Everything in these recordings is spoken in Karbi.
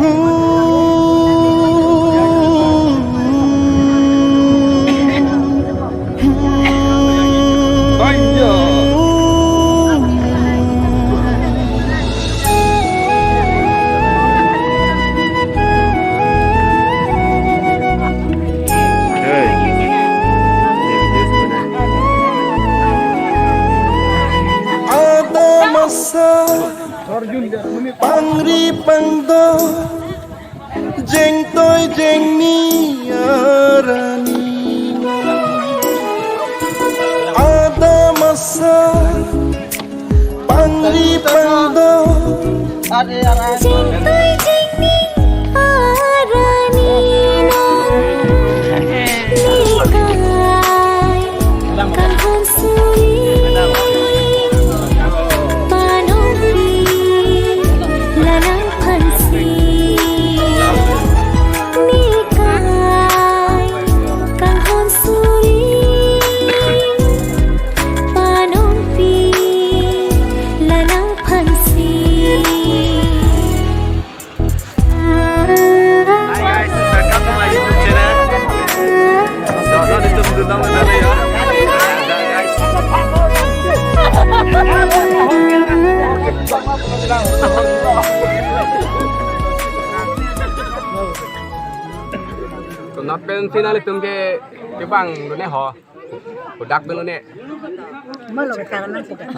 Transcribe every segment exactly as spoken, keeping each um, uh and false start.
Adam asar pangri pangdo, jengtoi jengni arani. Adam asar pangri pangdo, jengtoi jengni arani. Nikai kanghon suri, panopi lalang phansi. Nikai kanghon suri, panopi lalang phansi. Hi guys, welcome to my YouTube channel. Download itu dulu dong, dulu ya. Guys. Tonat pen si nanglitum ke kevang dun-e ho. Kodak pen un-e. Malo ka nang kodak.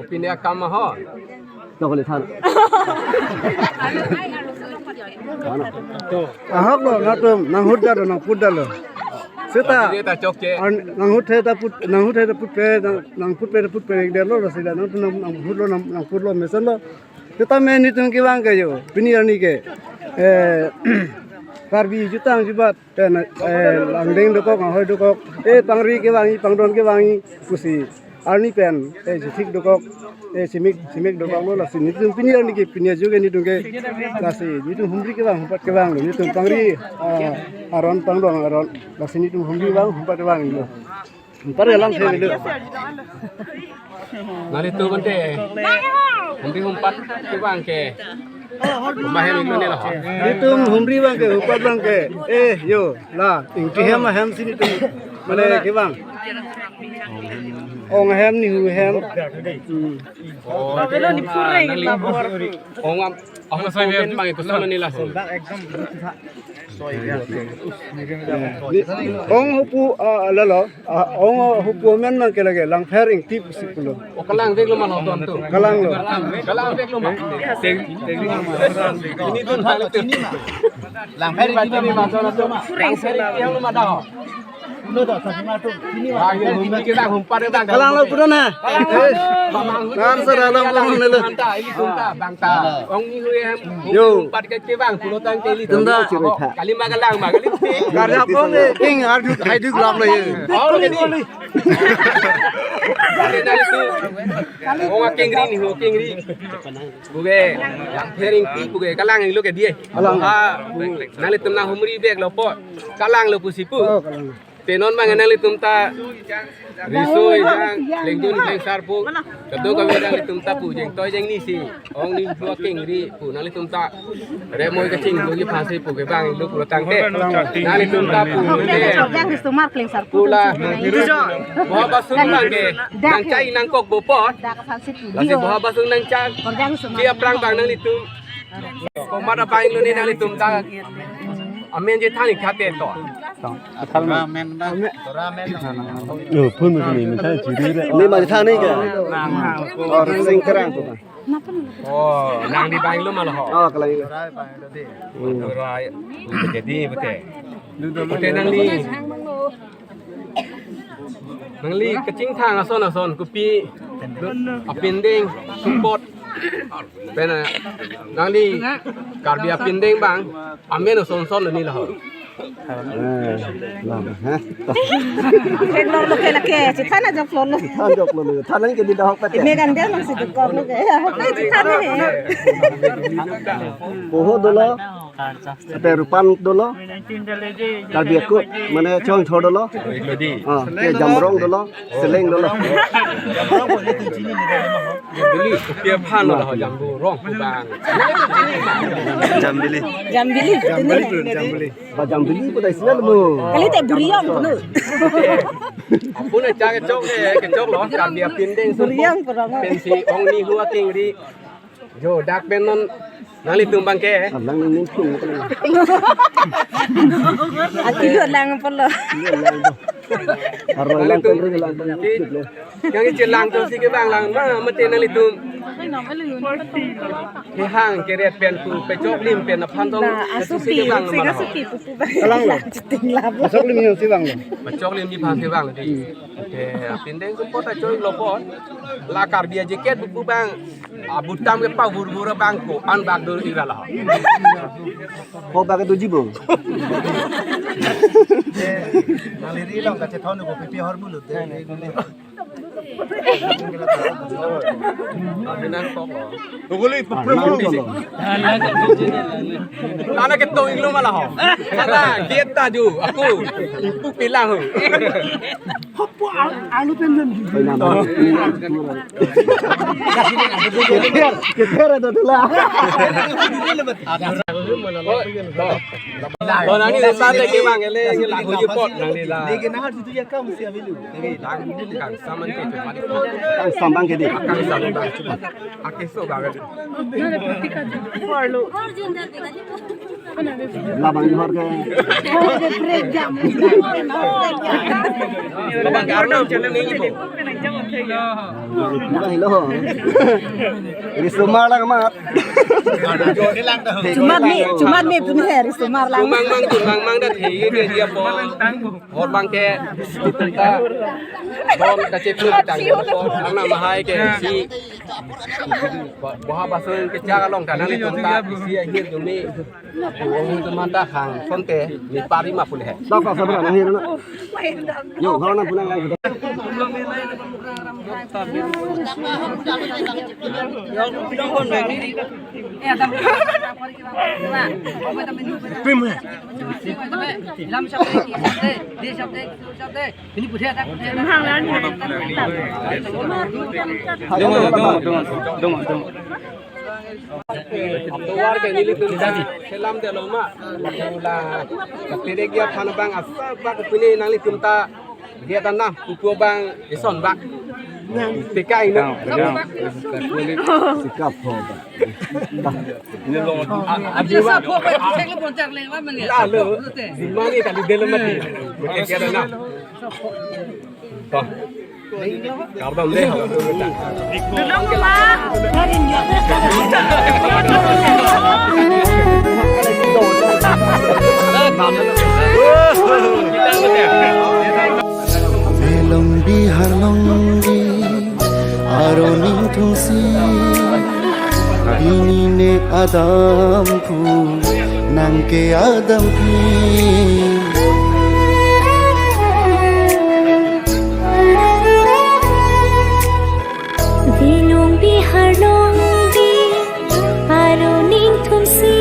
Pine akam ho. Ahok lo, nangtum nanghut dalo, nangput dalo. Seta. Pine ta chokche. An-, nanghut he ta put, nanghut he ta putpe, nang, nangputpe ta putpe, der lo, seta nangtum nang, nanghut lo, nang, nangput lo, mesen lo. Seta me nelitum kevang ke jo, pini arni ke. Eh, Karbi jutang jubat. Pen, eh, langdeng dokok, ahoi dokok, eh, pangri kevangji, pangdon kevangji, pusi arni pen, eh, chithik dokok, eh, chimik, chimik dokok lo, lasi nelitum pini arni ke, pini ajo ke nelitum ke, lasi nelitum humri kevang, humpat kevang lo, nelitum pangri, ah, aron, pangdon aron, lasi nelitum humri vang, humpat kevang lo. Humpat alam se dulu. Nanglitum ante humri humpat kevang ke. Komat ahem inut ne lo? Nelitum humri vang ke, humpat vang ke. Eh, jo, la, Ingti hem ahem si nelitum. Mane kevang. Ong ahem, Nihu ahem. Hmm. Oh, nangli Ong am, Ong ahem bang ke koson ne la? Ong hupu, ah, lalo, ah, Ong hupu amen bang ke lake, Langpher Ingti pusi pulo. O, kalang vek lo ma lo don tu? Kalang lo. Kalang vek lo ma? Teng, teng lo ma. Ini tu hal tu. Langpher Ingti ma don tu. Langpher Ingti lo ma dah. Humri kevang, humpat kevang. Kalang lo pulo na. Kalang lo. Nan sa dalam kalang lo. Bang ta, ilitum ta, bang ta. Ong Nihu ahem, jo, humpat kevang, pulo tangte ilitum ta. Kali ma kalang ma, kali. Karya pon e, king, arju, hai duk lam lo ye. Oh, jadi. Jadi nanglitum. Ong akengri, Nihu akengri. Puke, Langpher Ingti puke, kalang lo ke dia. Kalang. Ah, nanglitum nanghumri vek lo po. Kalang lo pusi pu. Oh, kalang. Te non bang nanglitum ta riso ejang, lengdun lengsar pu. Kadokave nanglitum ta pu jengtoi jengni si. Ong Nihu akengri pu nanglitum ta remoi kachingthurji aphansi pu kevang lo pulo tangte. Nanglitum ta pu. Pu la. Boha basung bang ke nangchai nangkok bo po. Lasi boha basung nangchai. Ki aphrang bang nanglitum. Komat abang lo ne nanglitum ta. Amen je than ik thate to. Amen. Yo, phun mo ni, mo than chiri re. Ni ma than ni ke? Or sing kerang tu. Oh, nangli bang lo ma lo ho? Oh, kalang. Rai, jadi pute. Pute nangli. Nangli kachingthang ason ason kopi apindeng support. Pen, eh, nangli Karbi apindeng bang amen ason son ni lo ho. Eh, lama, ha? Theklonglo ke lake, chethan ajoklo. Chethan ajoklo, than nang ke di dahok pate. Megan dia nang si dukor lo ke. Ya, oke, chethan he. Poho dolo, ate Rupan dolo, Karbi Akut, mane Chongthor dolo. Ah, ke Jamrong dolo, Seleng dolo. Jambili, kopi aphan lo ho Jamrong pu bang. Jambili. Jambili, Jambili, Jambili. Ba Jambili pu ta isi lo mo. Kali te Buriang pu no. Apun acha kechok ke, kechok lo, Karbi apindeng sumpot. Buriang pu rong. Pensi ong ni hua kengri. Jo, dak pen non nanglitum bang ke. Abang nang ning tung. Ati lo lang pu lo. Iya, lang. Arlo lang pen ring lang pen. Yang iche lang to si ke bang lang ma mate nanglitum. Kehang keret pen pu pechok lim pen aphan tong. Na, asopi, si ke bang ma. Asopi pu pu bang. Kalang lo. Chiting labo. Pechok lim yang si bang lo. Pechok lim ni phan si bang lo di. Oke, apindeng sumpot ta choi lo pon. La Karbi ajaket pu pu bang. Abutam ke pa bur bur bang ko an bak dur ira la. Ko bak tu jibo. Nang liri long kachethon ko pipi hor mulut de. Abinan kok lo. Tuguli, ah, nang kok lo. Anak keto inglo malah ho. Sana kita ju aku ipu pilang ho. Hopo al-, alu pen pen. Oi, nama. Keter, keter ada tu lah. Oh, oh, nang ni lepas lagi bang, ele, ele lagu je pot nang ni lah. Lagi nang harus itu ya kamu siap dulu. Lagi lagu dulu kan, saman ke cuma. Kan sambang ke di. Kan sambang cuma. Ake so bang. Labang di harga. Labang karena ni ibu. Murah lo. Risumar lang mat. Cuma ni, cuma ni pun he, risumar lang. Mang mang tu, mang mang dah he, dia dia po. Hot bang ke, kita don kacip lu tang, karena mahai ke si, bah-, bahwa basun kecak along tanah ni tunta, si akhir demi, uang itu mantah hang, konte, ni pari ma pun he. Dapat sabar, akhir na. Yo, hau na pulang lagi. Pim he. Dong, dong, dong, dong, dong. Atuwar ke nelitum ta selam de loma. Pula katerek ya phan bang asap bak pini nanglitum ta dia tanah pupu bang ison bak. Tikai na. Sikap ho bak. Ini lo. Adi wa. Lalu di mana tadi dalam mati. Dia tanah. Toh. Kardom deh. Belong Bihar longri, aro ning thungsi, ini ne adam phu, nang ke adam phi. Belong Bihar longri, aro ning thungsi,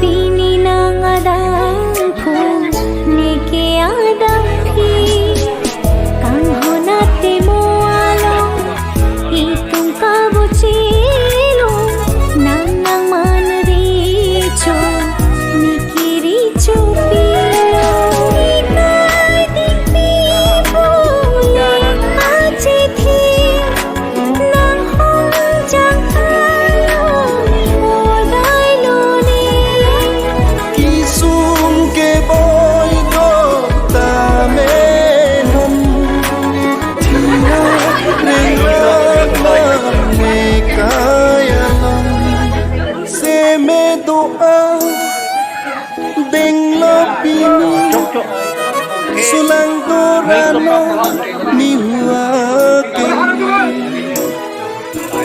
pini nang adam phu, ne ke adam phi. Kanghon ate mo along, itum kabuchilo, nang nang man richo, ne ke richo pi. Ikai ding pi pule achithi. Nang hong jang kayo, modai lo ne. Kisung ke boi do ta me non. Thina ring rak lam ne kaya lam. Se me do a. Denglo pini sulang dorano ni hua ke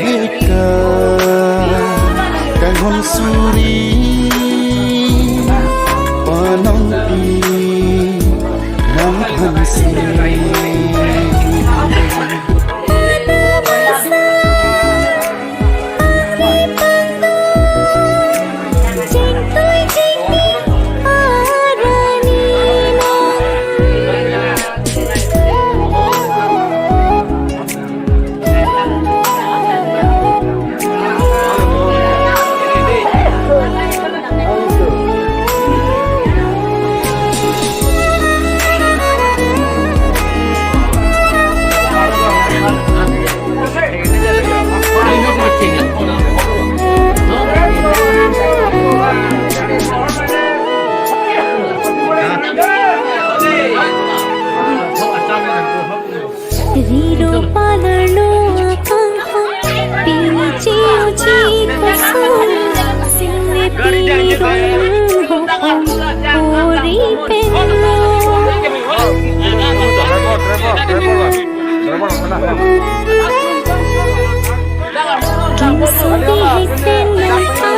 nika kanghon suri pa Riro palarlo akanghon, pini chio chikosol, sine pirong ho ong, ori penlo. Kimso di hek penlo.